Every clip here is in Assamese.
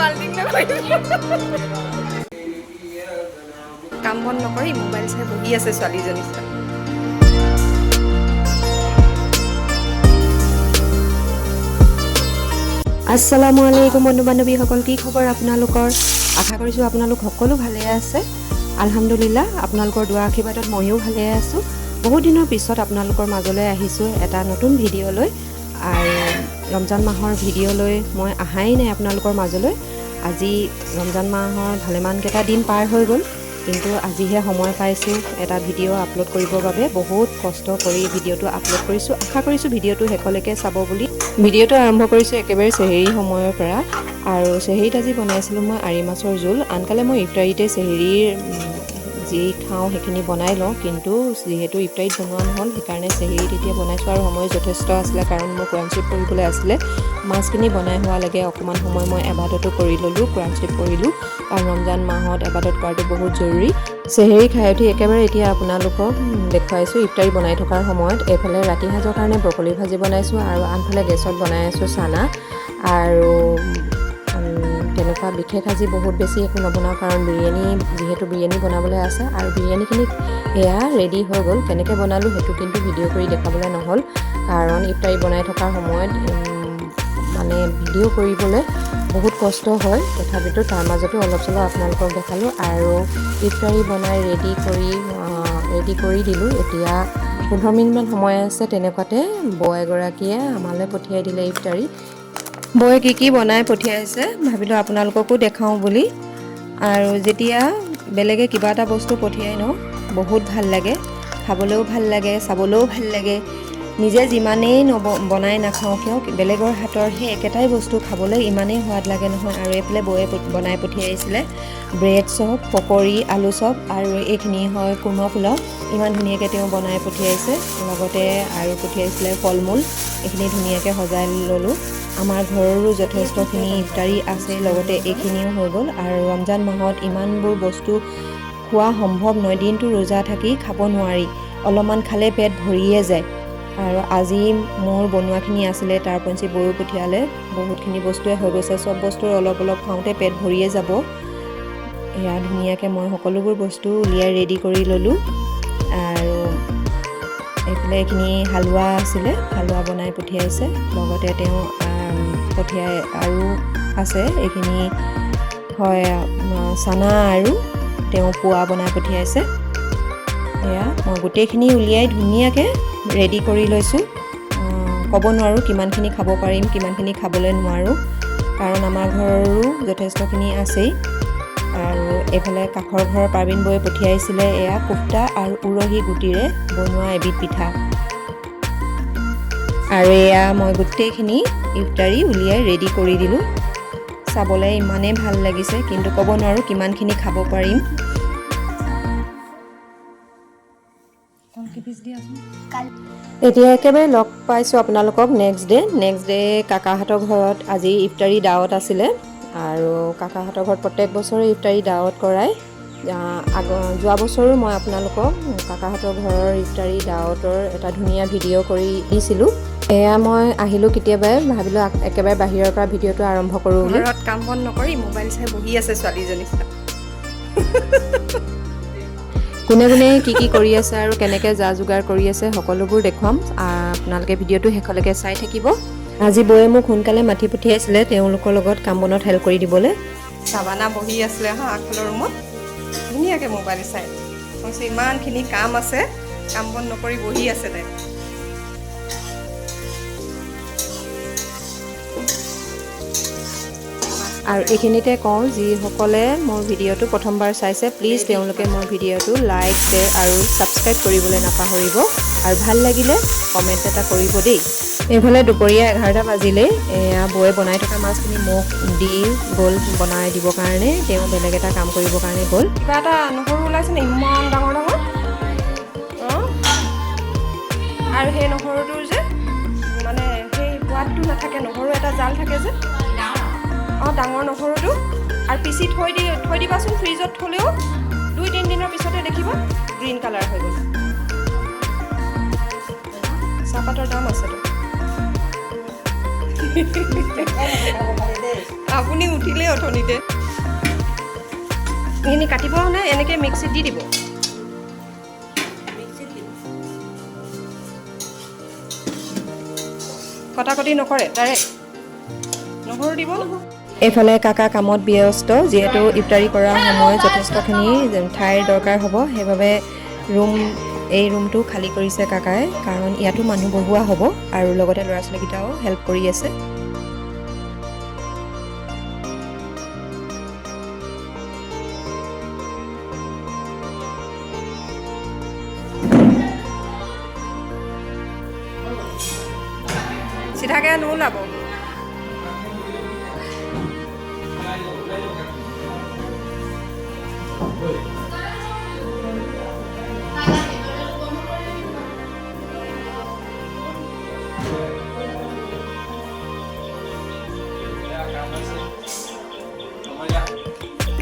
বাল্টিং লৈ। কাম বন নকৰি মোবাইল চাই বহি আছে ছোৱালীজনী। আসসালামু আলাইকুম বন্ধু বান্ধৱীসকল, কি খবৰ আপোনালোকৰ? আশা কৰিছোঁ আপোনালোক সকলো ভালে আছে। আলহামদুলিল্লাহ, আপোনালোকৰ দোৱা আশীৰ্বাদত ময়ো ভালে আছোঁ। বহুত দিনৰ পিছত আপোনালোকৰ মাজলৈ আহিছোঁ এটা নতুন ভিডিঅ' লৈ আৰু ৰমজান মাহৰ ভিডিঅ' লৈ মই অহাই নাই আপোনালোকৰ মাজলৈ। আজি ৰমজান মাহৰ ভালেমানকেইটা দিন পাৰ হৈ গ'ল, কিন্তু আজিহে সময় পাইছোঁ এটা ভিডিঅ' আপলোড কৰিবৰ বাবে। বহুত কষ্ট কৰি ভিডিঅ'টো আপলোড কৰিছোঁ। আশা কৰিছোঁ ভিডিঅ'টো শেষলৈকে চাব বুলি। ভিডিঅ'টো আৰম্ভ কৰিছোঁ একেবাৰে চেহেৰী সময়ৰ পৰা। আৰু চেহেৰীত আজি বনাইছিলোঁ মই আৰি মাছৰ জোল। আনকালে মই ইফতাৰীতে চেহেৰীৰ যি খাওঁ সেইখিনি বনাই লওঁ, কিন্তু যিহেতু ইফতাৰীত বনোৱা নহ'ল, সেইকাৰণে চেহেৰীত এতিয়া বনাইছোঁ। আৰু সময় যথেষ্ট আছিলে, কাৰণ মোৰ কোৰাণ শ্বৰীফ পঢ়িবলৈ আছিলে। মাছখিনি বনাই হোৱালৈকে অকণমান সময় মই এবাদতো কৰি ল'লোঁ, কোৰাণ শ্বৰীফ পঢ়িলোঁ, কাৰণ ৰমজান মাহত এবাদত কৰাটো বহুত জৰুৰী। চেহেৰী খাই উঠি একেবাৰে এতিয়া আপোনালোকক দেখুৱাইছোঁ ইফতাৰী বনাই থকাৰ সময়ত। এইফালে ৰাতি সাজৰ কাৰণে ব্ৰকলি ভাজি বনাইছোঁ আৰু আনফালে গেছত বনাই আছোঁ চানা। আৰু তেনেকুৱা বিশেষ আজি বহুত বেছি একো নবনাওঁ, কাৰণ বিৰিয়ানী যিহেতু বিৰিয়ানী বনাবলৈ আছে। আৰু বিৰিয়ানীখিনি সেয়া ৰেডি হৈ গ'ল। কেনেকৈ বনালোঁ সেইটো কিন্তু ভিডিঅ' কৰি দেখাবলৈ নহ'ল, কাৰণ ইফতাৰী বনাই থকাৰ সময়ত মানে ভিডিঅ' কৰিবলৈ বহুত কষ্ট হয়। তথাপিতো তাৰ মাজতো অলপ চলপ আপোনালোকক দেখালোঁ আৰু ইফতাৰী বনাই ৰেডি কৰি দিলোঁ। এতিয়া 15 মিনিটমান সময় আছে, তেনেকুৱাতে বৌ এগৰাকীয়ে আমালৈ পঠিয়াই দিলে ইফতাৰী। বৌয়ে কি কি বনাই পঠিয়াইছে, ভাবিলোঁ আপোনালোককো দেখাওঁ বুলি। আৰু যেতিয়া বেলেগে কিবা এটা বস্তু পঠিয়াই ন, বহুত ভাল লাগে, খাবলৈও ভাল লাগে, চাবলৈও ভাল লাগে। নিজে যিমানেই বনাই নাখাওঁ কিয়, বেলেগৰ হাতৰ সেই একেটাই বস্তু খাবলৈ ইমানেই সোৱাদ লাগে নহয়। আৰু এইফালে বৌয়ে বনাই পঠিয়াইছিলে ব্ৰেড চপ, পকৰি, আলু চপ আৰু এইখিনি হয় কোৰমা পোলাও। ইমান ধুনীয়াকৈ তেওঁ বনাই পঠিয়াইছে। লগতে আৰু পঠিয়াইছিলে ফল মূল। এইখিনি ধুনীয়াকৈ সজাই ল'লোঁ। আমাৰ ঘৰৰো যথেষ্টখিনি ইফতাৰী আছে, লগতে এইখিনিও হৈ গ'ল। আৰু ৰমজান মাহত ইমানবোৰ বস্তু খোৱা সম্ভৱ নহয়। দিনটো ৰোজা থাকি খাব নোৱাৰি, অলপমান খালে পেট ভৰিয়ে যায়। আৰু আজি মোৰ বনোৱাখিনি আছিলে, তাৰ উপৰঞ্চি বৌও পঠিয়ালে। বহুতখিনি বস্তুৱে হৈ গৈছে। চব বস্তুৰ অলপ অলপ খাওঁতে পেট ভৰিয়ে যাব। এয়া ধুনীয়াকৈ মই সকলোবোৰ বস্তু উলিয়াই ৰেডি কৰি ল'লোঁ। আৰু এইফালে এইখিনি হালোৱা আছিলে, হালোৱা বনাই পঠিয়াইছে। লগতে তেওঁ পঠিয়াই আৰু আছে, এইখিনি হয় চানা আৰু তেওঁ পোৱা বনাই পঠিয়াইছে। এয়া মই গোটেইখিনি উলিয়াই ধুনীয়াকৈ ৰেডি কৰি লৈছোঁ। ক'ব নোৱাৰোঁ কিমানখিনি খাব পাৰিম, কিমানখিনি খাবলৈ নোৱাৰোঁ, কাৰণ আমাৰ ঘৰৰো যথেষ্টখিনি আছেই। আৰু এইফালে কাষৰ ঘৰৰ পাৰ্বিন বৌয়ে পঠিয়াইছিলে এয়া কোফ্তা আৰু উৰহি গুটিৰে বনোৱা এবিধ পিঠা। আৰু এয়া মই গোটেইখিনি ইফতাৰী উলিয়াই ৰেডি কৰি দিলোঁ। চাবলৈ ইমানেই ভাল লাগিছে, কিন্তু ক'ব নোৱাৰোঁ কিমানখিনি খাব পাৰিম। এতিয়া একেবাৰে লগ পাইছোঁ আপোনালোকক নেক্সট ডে। নেক্সট ডে কাকাহঁতৰ ঘৰত আজি ইফতাৰী দাৱত আছিলে। আৰু কাকাহঁতৰ ঘৰত প্ৰত্যেক বছৰে ইফতাৰী দাৱত কৰায়। যোৱা বছৰো মই আপোনালোকক কাকাহঁতৰ ঘৰৰ ইফতাৰী দাৱতৰ এটা ধুনীয়া ভিডিঅ' কৰি দিছিলোঁ। এয়া মই আহিলোঁ কেতিয়াবাই, ভাবিলোঁ একেবাৰে বাহিৰৰ পৰা ভিডিঅ'টো আৰম্ভ কৰোঁ বুলি। ঘৰত কাম বন নকৰি মোবাইল চাই বহি আছে ছোৱালীজনী। কোনে কোনে কি কি কৰি আছে আৰু কেনেকৈ যা যোগাৰ কৰি আছে, সকলোবোৰ দেখুৱাম। আপোনালোকে ভিডিঅ'টো শেষলৈকে চাই থাকিব। আজি বৌয়ে মোক সোনকালে মাতি পঠিয়াইছিলে তেওঁলোকৰ লগত কাম বনত হেল্প কৰি দিবলৈ। চাবানা বহি আছিলে হা আগফালৰ ৰুমত ধুনীয়াকৈ মোবাইল চাই। মই কৈছোঁ, ইমানখিনি কাম আছে, কাম বন নকৰি বহি আছে তাই। আৰু এইখিনিতে কওঁ, যিসকলে মোৰ ভিডিঅ'টো প্ৰথমবাৰ চাইছে, প্লিজ তেওঁলোকে মোৰ ভিডিঅ'টো লাইক, শ্বেয়াৰ আৰু ছাবস্ক্ৰাইব কৰিবলৈ নাপাহৰিব। আৰু ভাল লাগিলে কমেণ্ট এটা কৰিব দেই। এইফালে দুপৰীয়া 11টা বাজিলেই। এয়া বৌয়ে বনাই থকা মাছখিনি মোক দি গ'ল বনাই দিবৰ কাৰণে। তেওঁ বেলেগ এটা কাম কৰিবৰ কাৰণে গ'ল। কিবা এটা নহৰু ওলাইছে নে, ইমান ডাঙৰ ডাঙৰ। অঁ, আৰু সেই নহৰুটোৰ যে মানে সেই সোৱাদটো নাথাকে। নহৰু এটা জাল থাকে যে। অঁ, ডাঙৰ নহৰুটো আৰু পিচি থৈ দিবাচোন ফ্ৰিজত। থ'লেও 2-3 দিনৰ পিছতে দেখিবা গ্ৰীণ কালাৰ হৈ গ'ল। চাহপাতৰ দাম আছেতো। আপুনি উঠিলেই অথনিতে। এইখিনি কাটিব নে এনেকৈ মিক্সিত দি দিব? মিক্সিত দিম। কটাকটি নকৰে? ডাইৰেক্ট নহৰু দিব নহয়। এইফালে কাকা কামত ব্যস্ত। যিহেতু ইফতাৰী কৰাৰ সময়, যথেষ্টখিনি ঠাইৰ দৰকাৰ হ'ব, সেইবাবে এই ৰুমটো খালী কৰিছে কাকাই, কাৰণ ইয়াতো মানুহ বহোৱা হ'ব আৰু লগতে ল'ৰা ছোৱালীকেইটাও হেল্প কৰি আছে। চিধাকৈ নোলাব।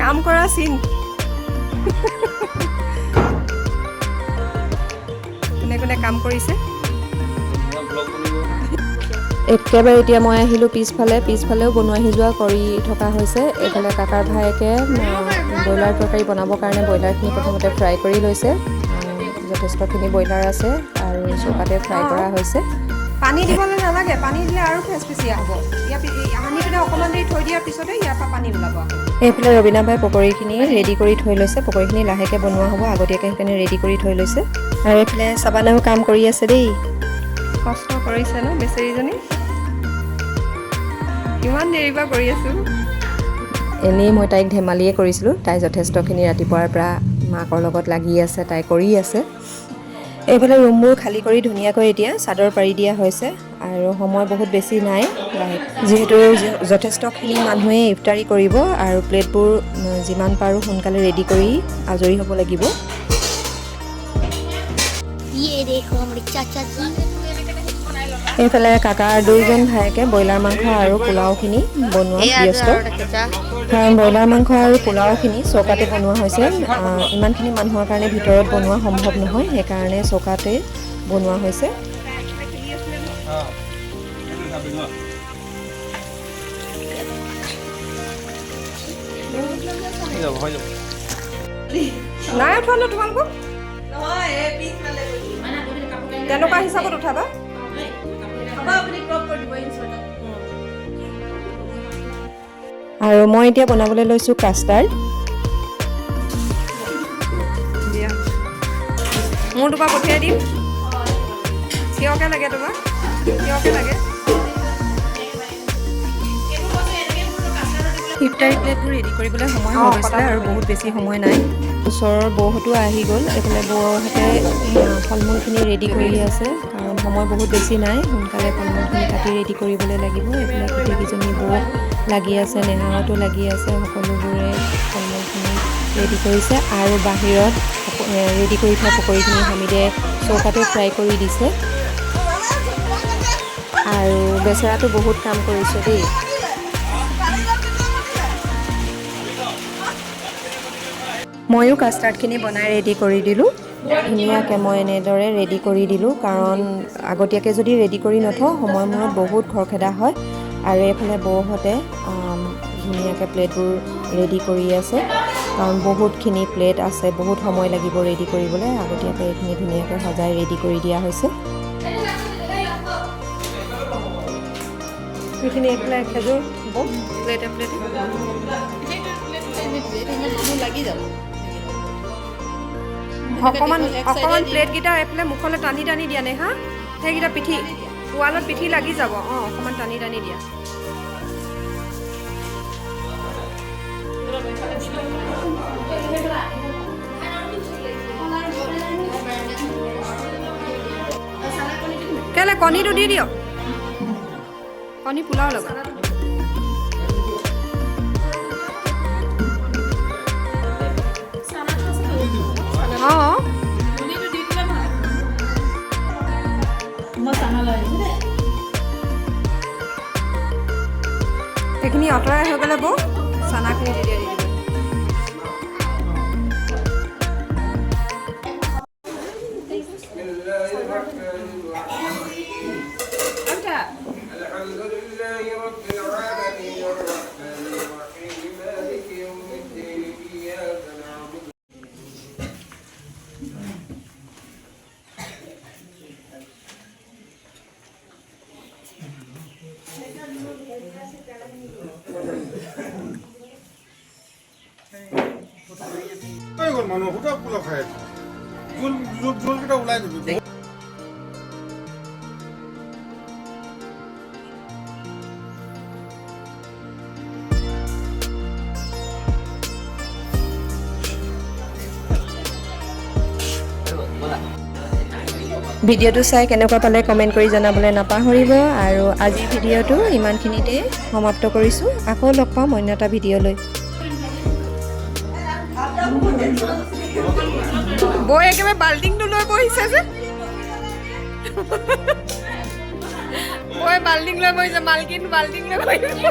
কাম কৰা চিন। কোনে কোনে কাম কৰিছে? একেবাৰে এতিয়া মই আহিলোঁ পিছফালে। পিছফালেও বনোৱা সিজোৱা কৰি থকা হৈছে। এইফালে কাকাৰ ভায়েকে ব্ৰইলাৰ তৰকাৰী বনাবৰ কাৰণে ব্ৰইলাৰখিনি প্ৰথমতে ফ্ৰাই কৰি লৈছে। যথেষ্টখিনি ব্ৰইলাৰ আছে আৰু চৌকাতে ফ্ৰাই কৰা হৈছে। পানী দিবলৈ নালাগে। পানী দিলে আৰু ফেচফেচীয়া হ'ব। ইয়াৰ সানি পেলাই অকণমান দেৰি থৈ দিয়াৰ পিছতে ইয়াৰ পৰা পানী ওলাব আকৌ। এইফালে ৰবীনা বাই পকৰীখিনি ৰেডি কৰি থৈ লৈছে। পকৰীখিনি লাহেকৈ বনোৱা হ'ব, আগতীয়াকৈ সেইকাৰণে ৰেডি কৰি থৈ লৈছে। আৰু এইফালে চাবানাও কাম কৰি আছে দেই। কষ্ট কৰিছে ন বেচেৰীজনী? কিমান দেৰিৰ পৰা কৰি আছোঁ। এনেই মই তাইক ধেমালিয়ে কৰিছিলোঁ। তাই যথেষ্টখিনি ৰাতিপুৱাৰ পৰা মাকৰ লগত লাগি আছে, তাই কৰি আছে। এইফালে ৰুমবোৰ খালী কৰি ধুনীয়াকৈ এতিয়া চাদৰ পাৰি দিয়া হৈছে আৰু সময় বহুত বেছি নাই লাহে, যিহেতু যথেষ্টখিনি মানুহে ইফতাৰী কৰিব আৰু প্লেটবোৰ যিমান পাৰোঁ সোনকালে ৰেডি কৰি আজৰি হ'ব লাগিব। ये देखो, हमारे चाचा जी। এইফালে কাকাৰ দুইজন ভায়েকে ব্ৰইলাৰ মাংস আৰু পোলাওখিনি বনোৱাত ব্যস্ত, কাৰণ ব্ৰইলাৰ মাংস আৰু পোলাওখিনি চৌকাতে বনোৱা হৈছে। ইমানখিনি মানুহৰ কাৰণে ভিতৰত বনোৱা সম্ভৱ নহয়, সেইকাৰণে চৌকাতে বনোৱা হৈছে। অঁ, সেইটো চাবি ন। হৈ যাব, হৈ যাব। নাই উঠোৱা ন তোমালোকক? তেনেকুৱা হিচাপত উঠাবা। হ'ব, আপুনি ক্ৰপ কৰি দিব ইনচাৰ্টত। আৰু মই এতিয়া বনাবলৈ লৈছোঁ কাষ্টাৰ্ড। দিয়া, মোৰটোৰ পৰা পঠিয়াই দিম। কিয়কে লাগে তোমাক? কিয়কে লাগে? ইফতাৰী প্লেটবোৰ ৰেডি কৰিবলৈ সময় হৈ গৈছিলে আৰু বহুত বেছি সময় নাই। ওচৰৰ বৌহঁতো আহি গ'ল। এইফালে বৌহঁতে ফল মূলখিনি ৰেডি কৰি আছে, কাৰণ সময় বহুত বেছি নাই, সোনকালে ফল মূলখিনি কাটি ৰেডি কৰিবলৈ লাগিব। এইফালে গোটেইকেইজনী বৌ লাগি আছে, নেহাহঁতো লাগি আছে। সকলোবোৰে ফল মূলখিনি ৰেডি কৰিছে আৰু বাহিৰত ৰেডি কৰি থোৱা পকৰীখিনি হামিদে চৌকাতে ফ্ৰাই কৰি দিছে। আৰু বেচেৰাটো বহুত কাম কৰিছে দেই। ময়ো কাষ্টাৰ্ডখিনি বনাই ৰেডি কৰি দিলোঁ ধুনীয়াকৈ। মই এনেদৰে ৰেডি কৰি দিলোঁ, কাৰণ আগতীয়াকৈ যদি ৰেডি কৰি নথওঁ, সময় মূৰত বহুত খৰখেদা হয়। আৰু এইফালে বৌহঁতে ধুনীয়াকৈ প্লেটবোৰ ৰেডি কৰি আছে, কাৰণ বহুতখিনি প্লেট আছে, বহুত সময় লাগিব ৰেডি কৰিবলৈ। আগতীয়াকৈ এইখিনি ধুনীয়াকৈ সজাই ৰেডি কৰি দিয়া হৈছে। সেইখিনি এইফালে খেজুৰ হ'ব প্লেটে প্লেটে। লাগি যাব। অকণমান অকণমান প্লেটকেইটা এইফালে মুখলৈ টানি টানি দিয়া নে হা, সেইকেইটা পিঠি ৱালত পিঠি লাগি যাব। অঁ, অকণমান টানি টানি দিয়া। কেলে কণীটো দি দিয়ক, কণী পোলাও লগত। অঁ। মই চানা লৈ আহিছোঁ দেই। এইখিনি আঁতৰাই হৈ গ'লে বৌ, চানাখিনি তেতিয়া দি দিব। الحمد لله رب العالمين الرحمن হৈ গ'ল মানুহ সুদা পোলাও খাই আছে। জোল জোল জোলকেইটা ওলাই দিবি। ভিডিঅ'টো চাই কেনেকুৱা পালে কমেণ্ট কৰি জনাবলৈ নাপাহৰিব। আৰু আজিৰ ভিডিঅ'টো ইমানখিনিতে সমাপ্ত কৰিছোঁ। আকৌ লগ পাম অন্য এটা ভিডিঅ'লৈ। বৈ একেবাৰে বাল্টিংটো লৈ বহিছে যে, বৈ বাল্টিং লৈ বহিছে, মালকিন বাল্টিং লৈ বহিছে।